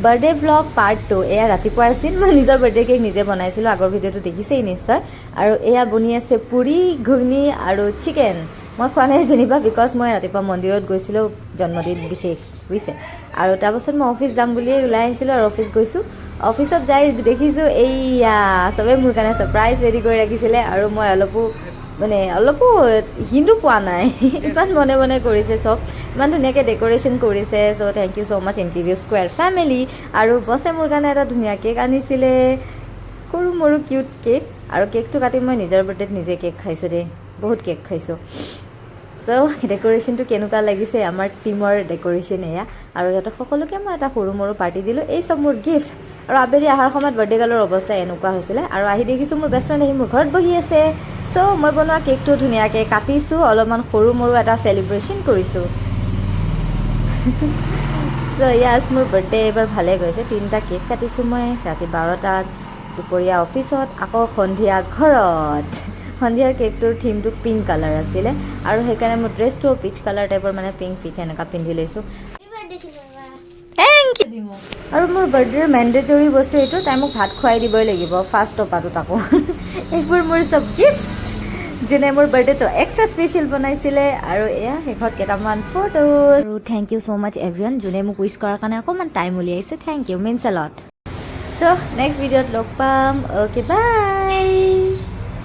Birthday vlog part 2। এয়া ৰাতিপুৱাৰ চিন। মই নিজৰ বাৰ্থডে কেক নিজে বনাইছিলোঁ, আগৰ ভিডিঅ'টো দেখিছেই নিশ্চয়। আৰু এয়া বনি আছে পুৰি, ঘুগনি আৰু চিকেন। মই খোৱা নাই যেনিবা, because মই ৰাতিপুৱা মন্দিৰত গৈছিলোঁ, জন্মদিন বিশেষ বুজিছে। আৰু তাৰপাছত মই অফিচ যাম বুলিয়েই ওলাই আহিছিলোঁ আৰু অফিচ গৈছোঁ। অফিচত যাই দেখিছোঁ এইয়া চবেই মোৰ কাৰণে ছাৰপ্ৰাইজ ৰেডি কৰি ৰাখিছিলে আৰু মই অলপো মানে অলপো হিন্দু পোৱা নাই। ইমান মনে মনে কৰিছে চব, ইমান ধুনীয়াকৈ ডেক'ৰেশ্যন কৰিছে। So thank you so much, Interview Square family। আৰু বছে মোৰ কাৰণে এটা ধুনীয়া কেক আনিছিলে, সৰু মৰু কিউট কেক। আৰু কেকটো কাটি মই নিজৰ বাৰ্থডেত নিজে কেক খাইছোঁ দেই, বহুত কেক খাইছোঁ। চ' ডেক'ৰেশ্যনটো কেনেকুৱা লাগিছে? আমাৰ টীমৰ ডেক'ৰেশ্যন এয়া। আৰু সিহঁতক সকলোকে মই এটা সৰু মৰু পাৰ্টি দিলোঁ। এই চব মোৰ গিফ্ট। আৰু আবেলি অহাৰ সময়ত বাৰ্থডে গাৰ্লৰ অৱস্থা এনেকুৱা হৈছিলে। আৰু আহি দেখিছোঁ মোৰ বেষ্ট ফ্ৰেণ্ড আহি মোৰ ঘৰত বহি আছে। চ' মই বনোৱা কেকটো ধুনীয়াকৈ কাটিছোঁ, অলপমান সৰু মৰু এটা চেলিব্ৰেশ্যন কৰিছোঁ। চ' য়াছ, মোৰ বাৰ্থডে এইবাৰ ভালে গৈছে। তিনিটা কেক কাটিছোঁ মই, ৰাতি 12টাত, দুপৰীয়া অফিচত, আকৌ সন্ধিয়া ঘৰত। সন্ধিয়াৰ কেকটোৰ থিমটো পিংক কালাৰ আছিলে আৰু সেইকাৰণে মোৰ ড্ৰেছটো পিচ কালাৰ টাইপৰ, মানে পিংক পিচ এনেকুৱা পিন্ধি লৈছোঁ। Thank you. আৰু মোৰ বাৰ্থডেৰ মেণ্ডেটৰী বস্তু এইটো, তাই মোক ভাত খুৱাই দিবই লাগিব ফাৰ্ষ্ট টপাটোত। আকৌ এইবোৰ মোৰ চব গিফ্টছ, যোনে মোৰ বাৰ্থডেটো এক্সট্ৰা স্পেচিয়েল বনাইছিলে। আৰু এয়া শেষত কেইটামান ফটোজ। আৰু thank you so much everyone, যোনে মোক উইচ কৰাৰ কাৰণে অকণমান টাইম উলিয়াইছে। Thank you, means a lot. So next ভিডিঅ'ত লগ পাম। Okay, bye.